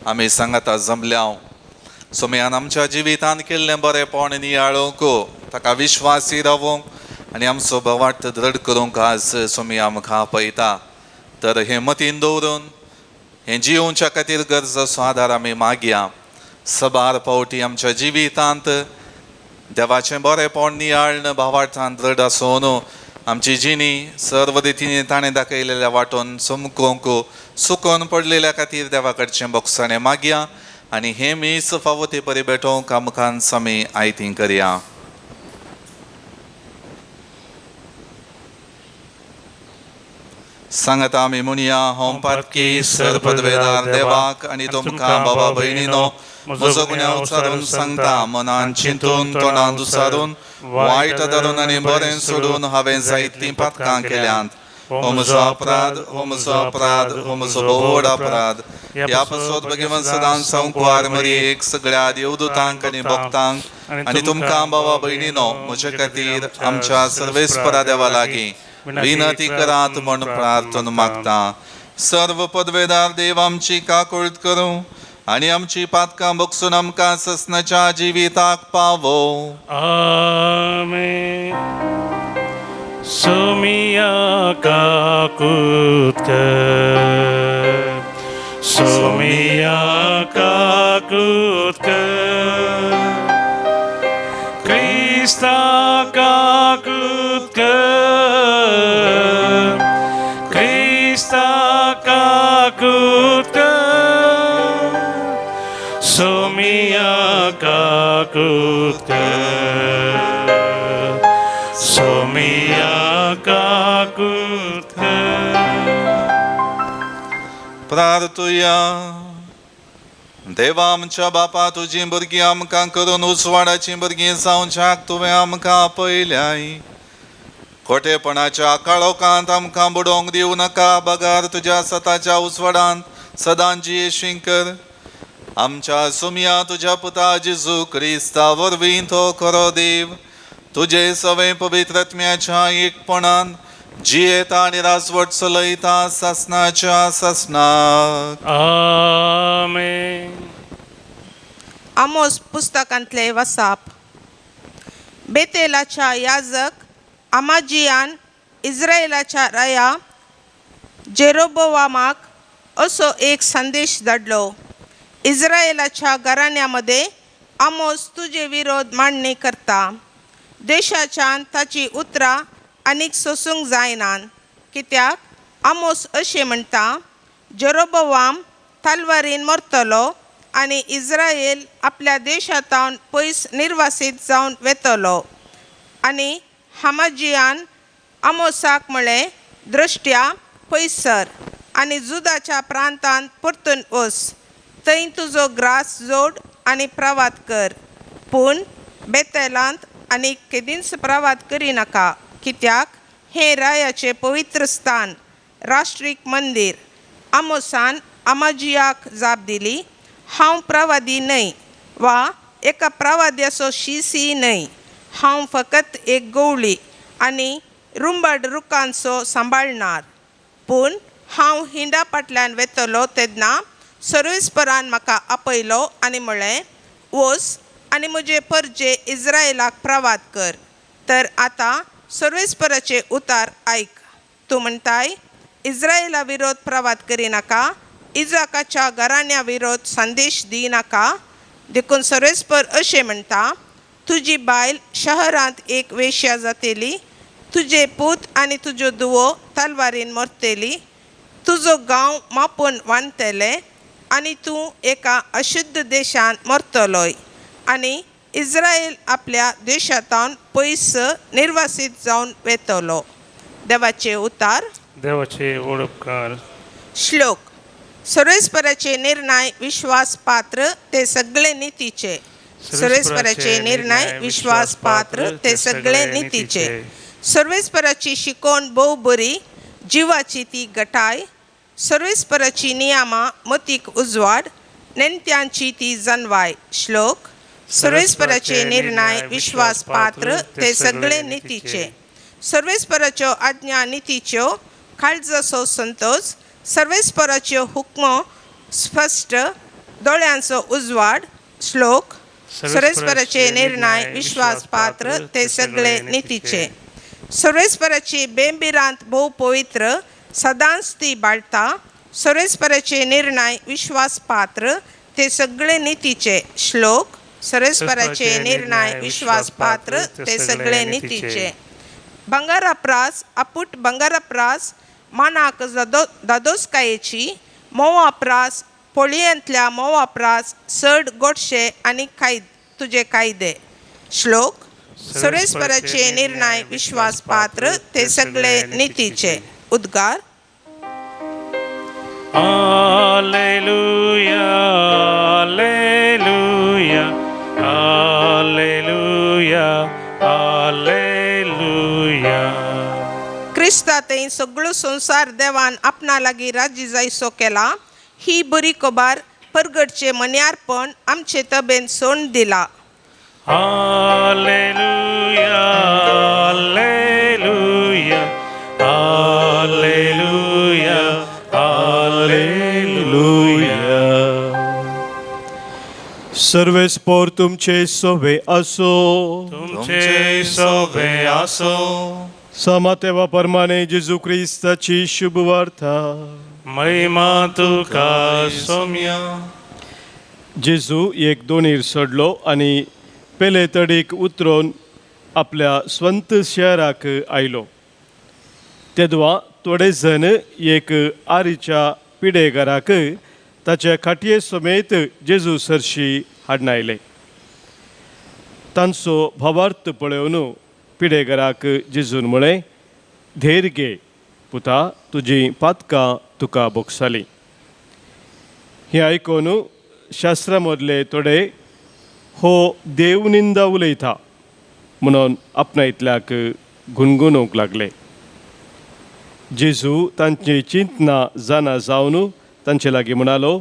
Speaker 1: आमी सांगाता जमल्या. सोम्यान आमच्या जिवितांत केल्लें बरेंपण नियाळूंक, ताका विश्वासी रावूंक आनी आमचो भावार्थ दृढ करूंक आज सोमी आमकां आपयता. तर हें मतीन दवरून हें जियोवच्या खातीर गरज असो आदार आमी मागया. सबार फावटी आमच्या जिवितांत देवाचें बरेंपण नियाळ्न भावार्थान दृढ आसून आमची जिणी सर्व रितीनी ताणें दाखयलेल्या वाटोन चमकोवंक सुकोन पडलेल्या खातीर देवा कडचें बोगसाणें मागया आनी हें मीस फावो ते परी भेटोवंक आमकां आमी आयती करया. सांगता आमी म्हणया, हांव पातकी सर्पदवेदार देवाक आनी तुमकां बाबा भयणीनो म्हजो गुन्यांव उचारून सांगता. मनान चिंतून, तोंडान दुसारून, वायट धरून आनी बरें सोडून हांवें जायतीं पातकां केल्यांत. हो म्हजो अपराध, हो म्हजो अपराध, हो म्हजो व्हड अपराध. ह्या पासत भगवंत सदां संकवार मरियेक, सगळ्या देवदूतांक आनी भक्तांक आनी तुमकां बाबा भयणीनो म्हजे खातीर आमच्या सर्वेस्परा देवा लागीं विनंती करात म्हण प्रार्थना मागता. सर्व पदवेदार देव आमची काकुळट करूं आनी आमची पातकां बगसून आमकां ससनाच्या जिविताक पावो.
Speaker 2: आमेन. सोमिया काकूत कर, सोमिया काकूत कर, क्रिस्ता काकूत कर, क्रिस्ता काकूत कर, सोमिया काकूत कर, सोमिया काकूत कर.
Speaker 1: प्रार्थुया. देवा आमच्या बापा, तुजी भुरगीं आमकां करून उजवाडाचीं भुरगीं जावच्याक तुवें आमकां आपयल्याय. खोटेपणाच्या काळोखांत आमकां बुडोवंक दिवं नाका, बगार तुज्या सताच्या उजवाडांत सदां जियेशीं कर. आमच्या सुमया तुज्या पुता जेजू क्रिस्ता वरवीं तो खरो देव तुजे सवे पवित्र आत्म्याच्या एकपणान जियेता आनी राजवट चलयता सासनाच्या सासनाक.
Speaker 2: आमेन.
Speaker 4: आमोस पुस्तकांतले वसाप. बेतेलाच्या याजक आमाजियान इस्रायलाच्या राया जेरोबोवामाक असो एक संदेश धाडलो. इस्रायलाच्या घराण्यामध्ये आमोस तुजे विरोध मांडणी करता. देशाच्यान ताची उतरां आनीक सोसूंक जायनात, कित्याक आमोस अशें म्हणटा, जेरोबोवाम तलवारीन मरतलो आनी इस्रायल आपल्या देशांतावन पयस निर्वासीत जावन वेतलो. आनी हमाजियान आमोसाक म्हळें, दृश्ट्या पयस सर आनी जुदाच्या प्रांतांत परतून वच, थंय तुजो ग्रास जोड आनी प्रवात कर, पूण बेतेलांत आनी केदींच प्रवात करिनाका, कित्याक हें रायाचें पवित्र स्थान, राष्ट्रीक मंदीर. आमोसान आमाजियाक जाप दिली, हांव प्रवादी न्हय वा एका प्रवाद्याचो शिसी न्हय, हांव फकत एक गवळी आनी रुंबड रुखांचो सांबाळणार. पूण हांव हिंडा फाटल्यान वेतलो तेन्ना सर्वेस्परान म्हाका आपयलो आनी म्हळें, वच आनी म्हजे परजे इस्रायलाक प्रवाद कर. तर आतां सर्वेस्पराचे उतार आयक. तूं म्हणटाय, इस्रायला विरोध प्रवाद करिनाका, इजाकाच्या घराण्या विरोध संदेश दिनाका. देखून सर्वेस्पर अशें म्हणटा, तुजी बायल शहरांत एक वेश्या जातली, तुजे पूत आनी तुज्यो धुवो तलवारीन मरतली, तुजो गांव मापून वांदतले आनी तूं एका अशुद्ध देशांत मरतलोय आनी इस्रायल आपल्या देशांतावन पयस निर्वासीत जावन वेतलो. देवाचे उतार.
Speaker 2: देवाचे व्हड उपकार.
Speaker 4: श्लोक. सर्वेस्पराचे निर्णय विश्वासपात्र, ते सगळे नितीचे. सर्वेस्पराचे निर्णय विश्वासपात्र, ते सगळे नितीचे. सर्वेस्पराची शिकवण भोव बरी, जिवाची ती गटाय. सर्वेस्पराची नियमां मतीक उजवाड, नेणत्यांची ती जनवाय. श्लोक. सर्वेस्पराचे निर्णय विश्वासपात्र, ते सगळे नितीचे. सर्वेस्पराच्यो आज्ञा नितीच्यो, काळजाचो संतोष. सर्वेस्पराच्यो हुकमो स्पश्ट, दोळ्यांचो उजवाड. श्लोक. सर्वेस्पराचे निर्णय विश्वासपात्र, ते सगळे नितीचे. सर्वेस्पराची बेंबिरांत भोव पवित्र, सदांच ती बाळटा. सर्वेस्पराचे निर्णय विश्वासपात्र, ते सगळे नितीचे. श्लोक. सर्वेस्पराचे निर्णय विश्वासपात्र, ते सगळे नितीचे. बंगाराप्रास आपूट बंगाराप्रास मानाक दादोसकायेची, मोवा प्रास पोळयेंतल्या मोवा प्रास चड गोडशे आनी तुजे कायदे. श्लोक. सर्वेस्पराचे निर्णय विश्वासपात्र, ते सगळे नितीचे. उद्गार.
Speaker 2: Alleluia, Alleluia, Alleluia, Alleluia.
Speaker 4: क्रिस्ता थंय सगळो संवसार देवान आपणा लागीं राजी जायसो केला. ही बरी खबर परगटचें मन्यारपण आमचे तबेन सोण दिला.
Speaker 2: Alleluia, Alleluia, Alleluia, Alleluia.
Speaker 5: सर्वेस्पोर तुमचे सोवे असो.
Speaker 2: तुमचे सोबे आसो.
Speaker 5: समातेवा परमाने जेजू क्रिस्ताची शुभ वार्ता.
Speaker 2: महिमा तुका सोम्या.
Speaker 5: जेजू एक दोनीर सोडलो आनी पेले तडीक उतरून आपल्या स्वंत शहराक आयलो. तेदवा थोडे जण एक आरीच्या पिडेगाराक ताच्या खाटये समेत जेजू सरशी हाडून आयले. तांचो भावार्थ पळोवन पिडेगाराक जेजून म्हळें, धैर्य घे पुता, तुजी पातकां तुका भोगसाली. हें आयकून शास्त्रा मदले थोडे हो देवनिंदा उलयता म्हणून आपणायतल्याक गुणगुणूंक लागले. जेजू तांची चिंतना जाणा जावन तांचे लागीं म्हणालो,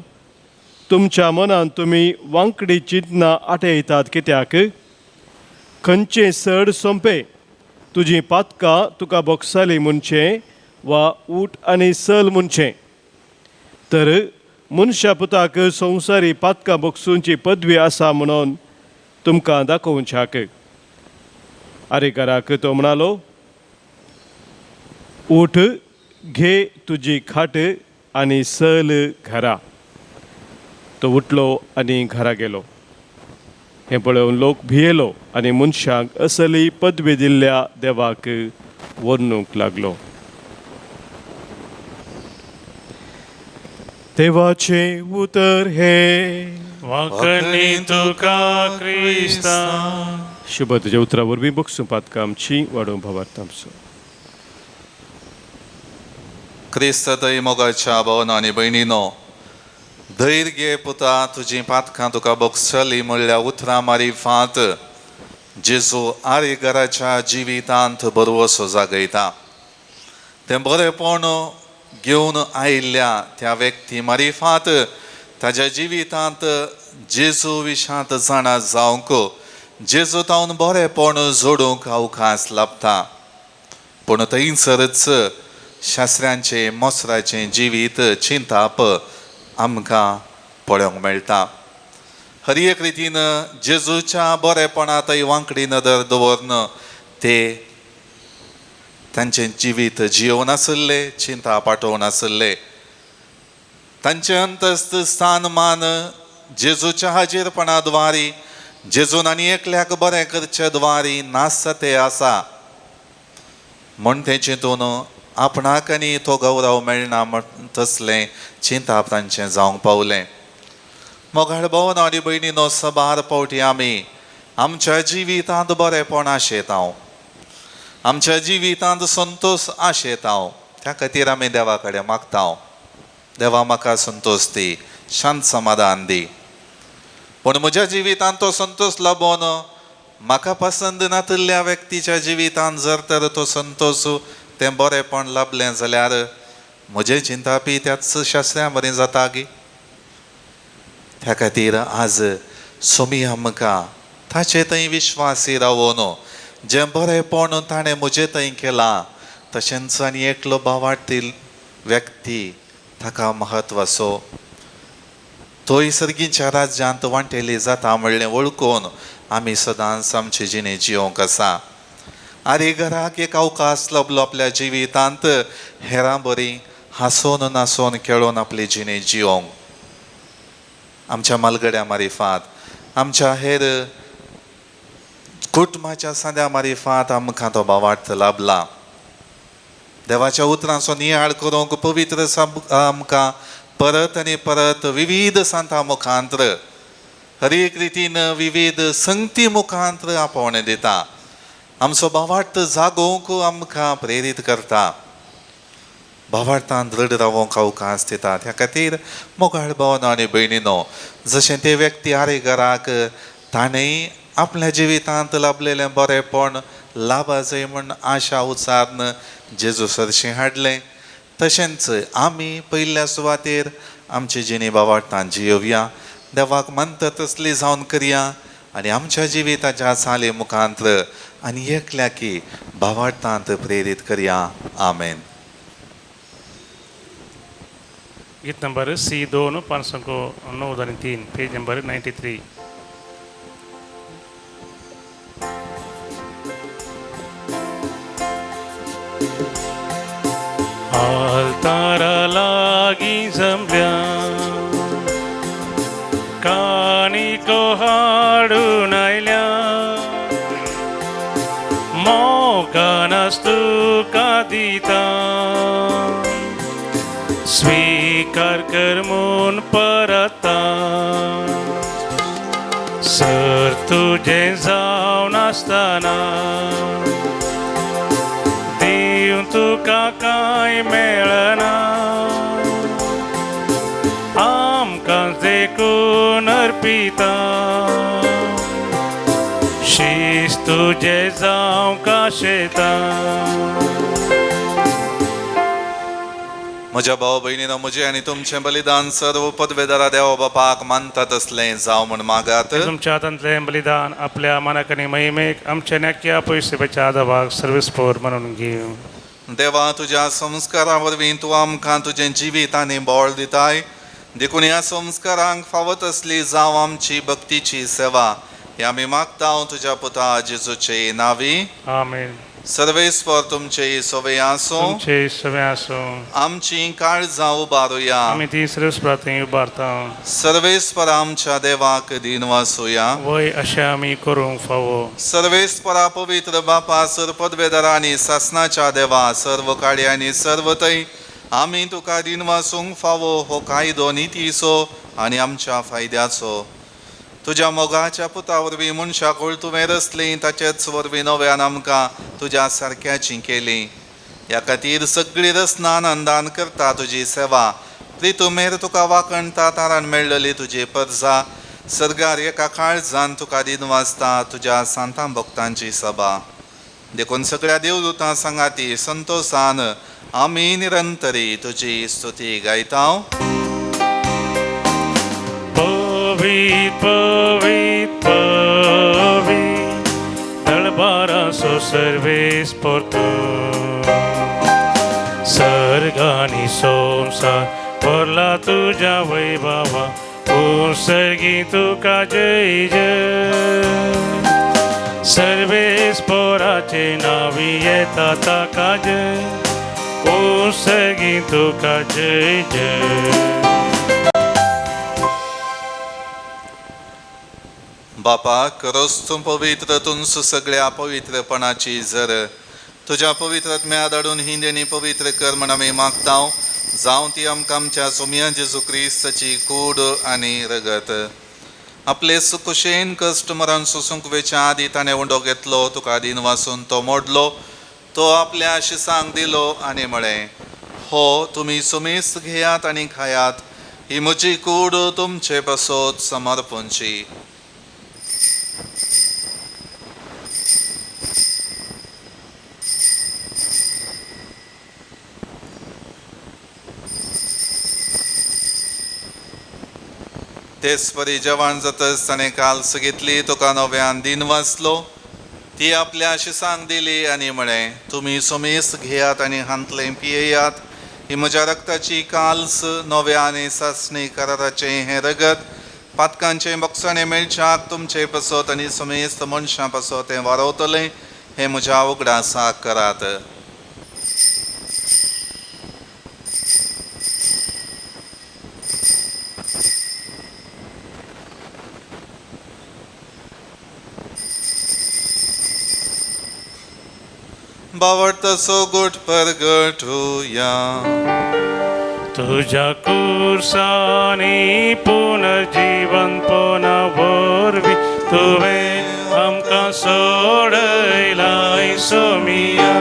Speaker 5: तुमच्या मनान तुमी वांकडी चिंतना आटयतात कित्याक? खंयचें चड सोंपें, तुजी पातकां तुका भोगसाली म्हणचें वा उठ आनी चल म्हणचें? तर मनशा पुताक संवसारी पातकां भोगसूंची पदवी आसा म्हणून तुमकां दाखोवच्याक. आरेकाराक तो म्हणालो, उठ, घे तुजी खाट आनी सल घरा. तो उठलो आनी घरा गेलो. हें पळोवन लोक भियेलो आनी मनशांक असली पदवी दिल्ल्या देवाक वर्णूंक लागलो. देवाचें उतर हें.
Speaker 2: वाकणी तुका क्रिस्ता.
Speaker 5: शुभ तुज्या उतरा वरवीं बगसूं पातकां आमची, वाडोवं भावार्थ आमचो.
Speaker 1: क्रिस्त थंय मोगाच्या भावना आनी भयणीनो, धैर्य घे पुता, तुजी पातकां तुका बगसली म्हणल्या उतरां मारिफात जेजू आरेघराच्या जिवितांत बरवसो जागयता. तें बरेपण घेवन आयिल्ल्या त्या व्यक्ती मारिफात ताज्या जिवितांत जेजू विशांत जाणा जावंक, जेजू तावन बरेपण जोडूंक अवकाश लाबता. पूण थंयसरच शास्त्र्यांचें मोसराचें जिवीत चिंताप आमकां पळोवंक मेळटा. हर एक रितीन जेजूच्या बरेपणांतय वांकडी नदर दवरून ते तांचें जिवीत जियोवन आशिल्ले, चिंता पाठोवन आशिल्ले. तांचें अंतस्थ स्थान मान जेजूच्या हाजीरपणा द्वारी, जेजून आनी एकल्याक बरें करचे द्वारी नासता ते आसा म्हण तें चिंतून आपणाक आनी तो गौरव मेळना म्हण तसलें चिंताप तांचें जावंक पावलें. मोगाळ भोवन आनी भयणीनो, सबार फावटी आमी आमच्या जिवितांत बरेपण आशेता, आमच्या जिवितांत संतोश आशेता. त्या खातीर आमी देवा कडेन मागता, देवा म्हाका संतोश दी, शांत समाधान दी. पूण म्हज्या जिवितांत तो संतोश लाबोवन म्हाका पसंद नातिल्ल्या व्यक्तीच्या जिवितांत जर तर तो संतोश तें बरेपण लाबलें जाल्यार म्हजें चिंतापी त्याच शास्त्र्या बरें जाता गी. त्या खातीर आज सोमी आमकां ताचे थंय विश्वासी रावोन जें बरेपण ताणें म्हजे थंय केलां तशेंच आनी एकलो भावार्थी व्यक्ती ताका म्हत्व आसो, तोय सर्गीच्या राज्यांत वांटेली जाता म्हणलें वळखून आमी सदांच आमचे जिणे जियोंक आसा. आरे घराक एक अवकाश लाबलो आपल्या जिवितांत हेरां बरी हांसोन नासोन खेळोन आपली जिणे जियोंक. आमच्या मालगड्या मारिफात, आमच्या हेर कुटुंबाच्या सांद्या मारिफात आमकां तो भावार्थ लाबला. देवाच्या उतरांचो नियाळ करूंक पवित्र आमकां परत आनी परत विविध सांतां मुखांत्र हर एक रितीन विविध संगती मुखांत्र आपोवणें दिता. आमचो भावार्थ जागोवंक आमकां प्रेरीत करता, भावार्थान दृढ रावोंक अवकाश दिता. त्या खातीर मोगाळ भावना आनी भयणीनो, जशें ते व्यक्ती आरे घराक ताणें आपल्या जिवितांत लाबलेलें बरेपण लाबाजय म्हण आशा उच्चारून जेजू सरशीं हाडलें, तशेंच आमी पयल्या सुवातेर आमची जिणी भावार्थान जियोवया, देवाक मानता तसली जावन करया आनी आमच्या जिविताच्या चाली मुखांत्र आनी एकल्याकी भावार्थांत प्रेरीत करया. आमेन.
Speaker 2: गीत नंबर सी 2 593, पेज नंबर 93. आल्तारा लागीं जमल्या काणिको हाडून आयल्या, मोगान तुका दिता, स्वीकार कर म्हूण परता. सर तुजें जावन आसतना दिवन तुका कांय मेळना, आमकां देखून अर्पिता. शीस तुजें जावंक आशेता.
Speaker 1: म्हज्या भाव भयणीनो, म्हजें आनी तुमचें बलिदान सर्व पदवेदारा देवा बापाक मानता तसलें जावं म्हूण मागात.
Speaker 2: तुमच्या हातांतलें बलिदान आपल्या मानाक आनी महिमेक आमच्या नक्या पयशेच्या आदाबाक सर्वीस पोर म्हणून घेवं.
Speaker 1: देवा, तुज्या संस्कारा वरवीं तूं आमकां तुजें जिवीत आनी बळ दिताय, देखून ह्या संस्कारांक फावो तसली जावं आमची भक्तीची सेवा. हे आमी मागता तुज्या पुता जेजूचे नावी.
Speaker 2: आमेन.
Speaker 1: सर्वेस्पर तुमचे सवे आसूं.
Speaker 2: तुमचे सवे आसूं.
Speaker 1: आमची काळजां उबारुया.
Speaker 2: आमी ती सर्व प्रार्थना उबारता.
Speaker 1: सर्वेस्पर आमच्या देवाक दिन वासूया.
Speaker 2: वय अशें आमी करूंक फावो.
Speaker 1: सर्वेस्परा पवित्र बापा, सर पदवेदारा आनी सासनाच्या देवा, सर्व काळी आनी सर्व थंय आमी तुका दिन वासूंक फावो. हो कायदो नितीचो आनी आमच्या फायद्याचो. तुज्या मोगाच्या पुता वरवीं मनशाक तुवें रचली, ताचेच वरवीं नव्यान आमकां तुज्या सारक्याची केली. ह्या खातीर सगळी रचना आनंदान करता तुजी सेवा. प्रितुमेर तुका वाखणता तारण मेळ्ळली तुजी परजा सर्गार एका काळजान तुका दिन वाचता तुज्या सांतां भक्तांची सभा. देखून सगळ्या देवदूतां सांगाती संतोसान आमी निरंतरी तुजी स्तुती गायता.
Speaker 2: पवित पवित पवित दळबाराचो सर्वेस्पर तूं, सर्गानी संवसार भरला तुज्या वैभवा, सर्गी तुका जय जय. सर्वेस्पराचे नावी येता ताका जय, सर्गी तुका जय जय.
Speaker 1: बापा, खरोच तूं पवित्र, तुमचो सगळ्या पवित्रपणाची जर तुज्या पवित्र आत्म्या धाडून ही देणी पवित्र कर म्हण आमी मागता. जावं ती आमकां आमच्या सोमया जेजू क्रिस्ताची कूड आनी रगत. आपले सुकुशेन कश्ट मरण सोसूंक वेच्या आदी ताणें उंडो घेतलो, तुका दिन वासून तो मोडलो, तो आपल्या शिसांक दिलो आनी म्हळें, हो तुमी सुमेस्त घेयात आनी खायात, ही म्हजी कूड तुमचे पासत समर्पणची. तेच परी जेवण जातच ताणें काल्स घेतली, तुका नव्यान दिन वाचलो, ती आपल्या शिसांक दिली आनी म्हळें, तुमी सुमेस्त घेयात आनी हांतलें पियेयात, ही म्हज्या रक्ताची काल्स नव्या आनी सासणी कराराचें हें रगत पातकांचें बक्षाणें मेळच्याक तुमचे पासत आनी सुमेस्त मनशां पासत तें वारवतलें. हें म्हज्या उगडासाक करात. बावडतसो गोट परगटुया.
Speaker 2: तुझ्या कुर्सानी पुनर्जीवनपणा वरवीं तुवें आमकां सोडयलाय सोमिया,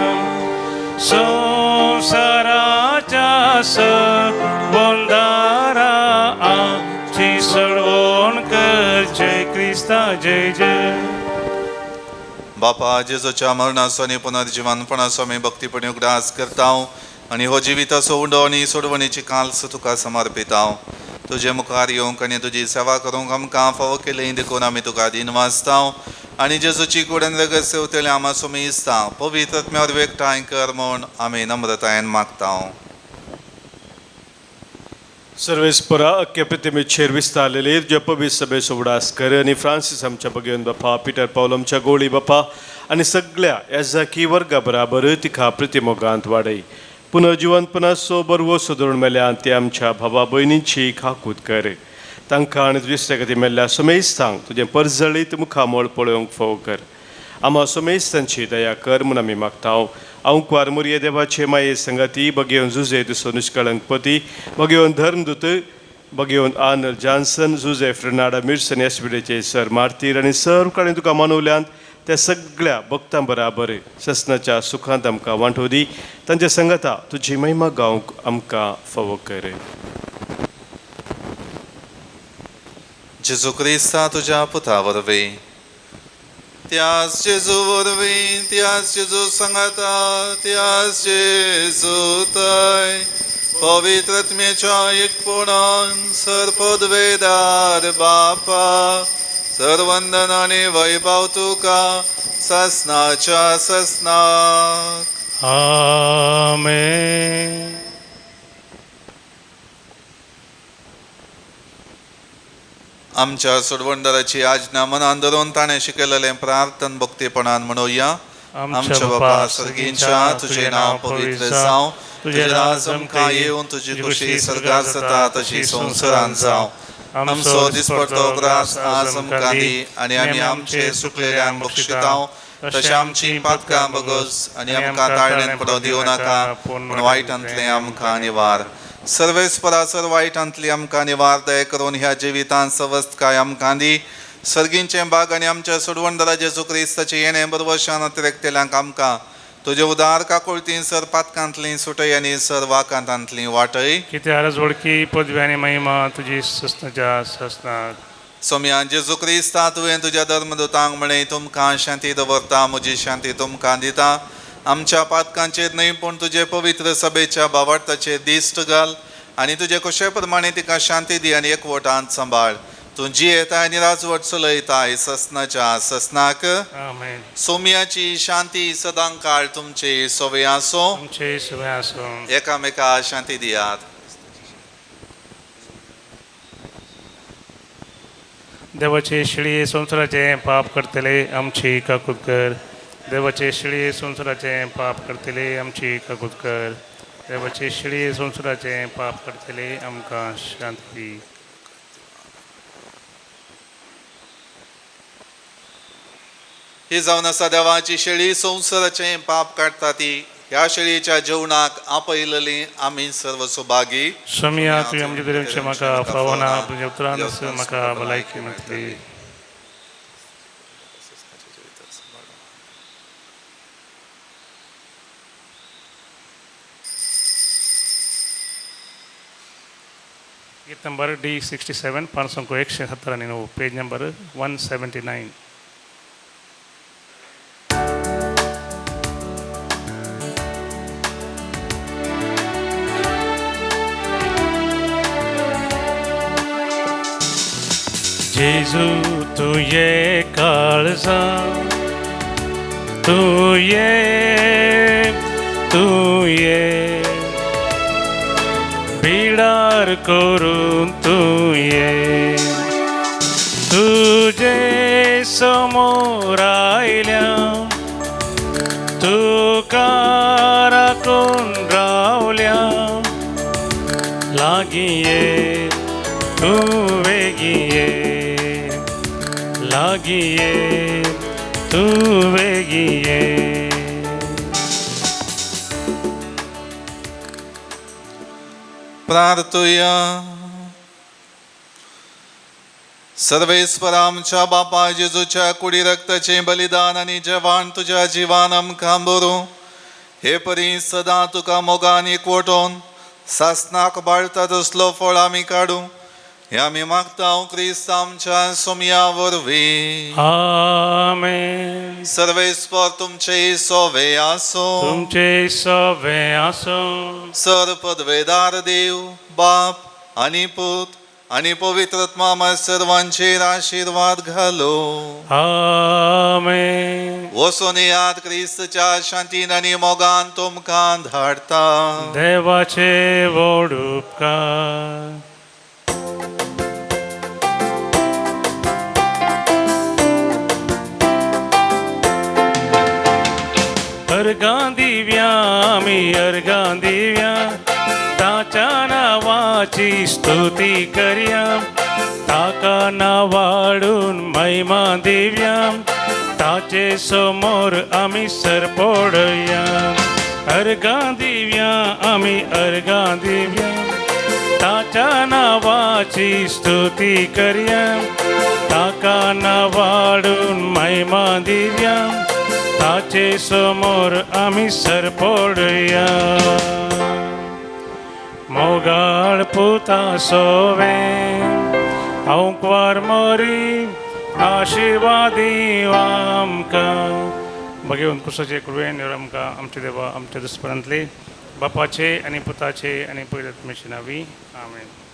Speaker 2: संवसाराच्या संबंदारा आमची सोडवण कर. जय क्रिस्ता जय जय.
Speaker 1: बापा, जेजूच्या मरणाचो आनी पुनर्जीवनपणाचो आमी भक्तीपणी उगडास करता आनी हो जिविताचो उंडो आनी सोडवणीची काल्स तुका समर्पिता. तुजे मुखार येवंक आनी तुजी सेवा करूंक आमकां फावो केली देखून आमी तुका दिन वाचता आनी जेजूची कूड आनी रगत सेवतले आमा सोमी इस्ता पवित्र आत्म्या वरवीं एकठांय कर म्हूण आमी नम्रतायेन मागता.
Speaker 5: सर्वेस्परा अख्ख्या प्रतिमेचेर विस्तारलेले तुज्या पवित्र सभेचो उगडास कर आनी फ्रांसीस आमच्या भगेवन बापा, पिटर पावल आमच्या गोळी बापा आनी सगळ्या याजाकी वर्गा बराबर तिका प्रतिमोगांत वाडय. पुनर्जिवनपणाचो बरवो सुदरून मेल्या ते आमच्या भावा भयणींची खाकूत कर. तांकां आनी तुजे खातीर मेल्ल्या समेस्तांक तुजें परजळीत मुखामळ पळोवंक फावो कर. आमा समेस्तांची दया कर म्हूण आमी मागता. अंकुवार मुरये देवाचे माये संगाती बगेवन जुजे दुसो निष्कळंकपती, बगेवन धर्मदूत, बगेवन आर्नल्ड जॉन्सन, जुजे फ्रेनाडा मिर्सन एसबिडेचे सर मार्तीर आनी सर्व कडेन तुका मानवल्यांत त्या सगळ्या भक्तां बराबर ससनाच्या सुखांत आमकां वांटो दी. तांच्या संगता तुजी महिमा गावंक आमकां फावो कर.
Speaker 1: जेजू क्रिस्ता तुज्या पुता वरवीं, त्याच जेजू वरवीं, त्याच जेजू सांगाता, त्याच जेजू थंय पवित्र आत्म्याच्या एकपणान सर्पदवेदार बापा, सर्वंदन आनी वैभव तुका ससनाच्या ससनाक.
Speaker 2: आमेन.
Speaker 1: आमच्या सोडवणदाराची आज्ञा मनान धरून ताणें शिकयलेलें प्रार्थन भक्तीपणान म्हणुया. आमच्या बापा सर्गींच्या तुजें नांव पवित्र जावं, तुजें राज आमकां येवन, तुजी खुशी स्वर्गार जाता तशी संवसारांत जावं. आमचो दिसपडतो ग्रास आज आमकां दी आनी आमी आमचे सुकलेल्यांक बक्षितांव तशें आमची पातकां बगस आनी आमकां ताळण्यान पडोवं दिवं नाका, पूण वायटांतलें आमकां निवार. सर्वेस्परा सर वायटांतली आमकां निवार. दया करून ह्या जिवितांत सवस्तकाय आमकां दी. सर्गींचें बाग आनी आमच्या सोडवणदारा जेजू क्रिस्ताचें येणें बरवशान अतिरेकतेल्यांक आमकां तुजे उदार काकुळतीन सर पातकांतली सुटय आनी सर वाकांतांतली वाटय.
Speaker 2: कितें आरज वळखी पदवी आनी महिमा तुजी ससनाच्या ससनाक.
Speaker 1: सोम्या जेजू क्रिस्ता, तुवें तुज्या धर्मदूतांक म्हळें, तुमकां शांती दवरता, म्हजी शांती तुमकां दिता. आमच्या पातकांचेर न्हय पूण तुजे पवित्र सभेच्या भावार्थाचेर दिश्ट घाल आनी तुजे कुशे प्रमाणे तिका शांती दी आनी एकवटांत सांबाळ. तूं जियेताय आनी राजवट चलयताय ससनाच्या ससनाक.
Speaker 2: आमेन.
Speaker 1: सोम्याची शांती सदां काळ तुमचे सवे आसो.
Speaker 2: तुमचे सगळें आसूं.
Speaker 1: एकामेका शांती दियात.
Speaker 2: देवाचे शिळये संवसाराचें पाप करतले आमची काकूत कर. देवाचे शिळये संवसाराचें पाप करतले आमची काकूत कर. देवाचे शिळये संवसाराचें पाप करतले आमकां शांती दी.
Speaker 1: ही जावन आसा देवाची शेळी, संवसाराचें पाप काडटा ती. ह्या शेळयेच्या जेवणाक आपयलेली आमी सर्व सुभागी.
Speaker 2: सोमिया, तुवें आमचे दरेमचे म्हाका फावना, तुज्या उतरान म्हाका भलायकी मेळटली. गीत नंबर D67, 579, page number 179. जेजू तूं ये काळजा, तूं ये, तूं ये, बिडार करून तूं ये. तुजे समोर आयल्या, तुका राखून रावल्या, लागीं ये तूं वेगीं ये, लागीं ये तूं वेगीं ये.
Speaker 1: प्रार्थुया. सर्वेस्पर आमच्या बापा जेजूच्या कुडी रक्ताचें बलिदान आनी जेवण तुज्या जिवान आमकां बरूं हे परी सदां तुका मोगान एकवटोवन सासनाक बाळता तसलो फळ आमी काडूं हे आमी मागता क्रिस्त आमच्या सोमया वरवीं.
Speaker 2: आमेन.
Speaker 1: सर्वेस्पर तुमचे सोवे आसो.
Speaker 2: तुमचे सवे आसूं.
Speaker 1: सर पदवेदार देव बाप आनी पूत आनी पवित्र आत्मा सर्वांचेर आशिर्वाद घालो.
Speaker 2: आमेन.
Speaker 1: वचून याद क्रिस्तच्या शांतीन आनी मोगान तुमकां धाडटा.
Speaker 2: देवाचे व्हड उपकार. अर्गां दिव्या आमी अर्गां दिव्या, ताच्या नांवाची स्तुती करया, ताका नांवाडून महिमा दिव्या, ताचे समोर आमी सरपडया. अर्गां दिव्या आमी अर्गां दिव्या, ताच्या नांवाची स्तुती करया, ताका नांवाडून महिमा दिव्या, ताचे समोर आमी सरपडया. मोगाळ पुता सोवे आंकवार मोरी आशिर्वादी आमकां. बघेवन कुसाचे कृपेन आमकां आमच्या देवा आमच्या दुस्परांतले बापाचे आनी पुताचे आनी पवित्र आत्म्याचे नांवी. आमेन.